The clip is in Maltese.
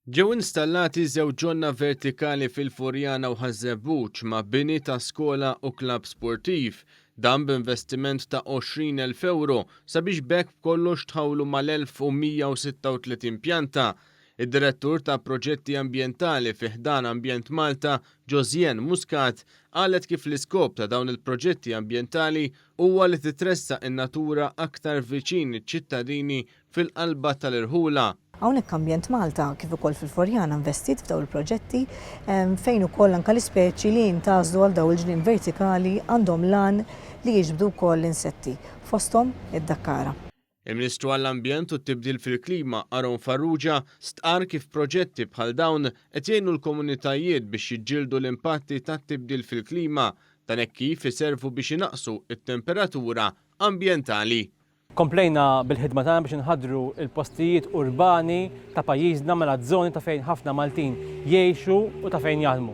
Ġew installati żewġ ġonna vertikali fil-Furjana u Ħaż-Żebbuġ ma' bini ta' skola u klabb sportiv. Dan b'investiment ta' 20,000 ewro sabiex b'hekk b'kollox tħawlu mal-1,136 pjanta. Id-Direttur ta' Proġetti Ambjentali fi ħdan Ambjent Malta, Josianne Muscat, qalet kif l-iskop ta' dawn il-proġetti ambjentali huwa li titressaq in-natura aktar viċin iċ-ċittadini fil-qalba tal-irħula. Hawnhekk Ambjent Malta kif ukoll fil-Furjana investit f'dawn il-proġetti fejn ukoll anke l-ispeċi li jintgħażlu għal dawn il-ġnien vertikali għandhom l-għan li jiġbdu wkoll l-insetti, fosthom id-dakkara. Il-Ministru għall-Ambjent u t-Tibdil fil-Klima Aaron Farrugia stqarr kif proġetti bħal dawn qed jgħinu l-komunitajiet biex jiġġieldu l-impatti tat-tibdil fil-klima, dan hekk kif iservu biex inaqqsu t-temperatura ambjentali. Komplejna bil-ħidma tagħna biex inħaddru l-postijiet urbani ta' pajjiżna mela żoni ta' fejn ħafna Maltin jgħixu u ta' fejn jaħdmu.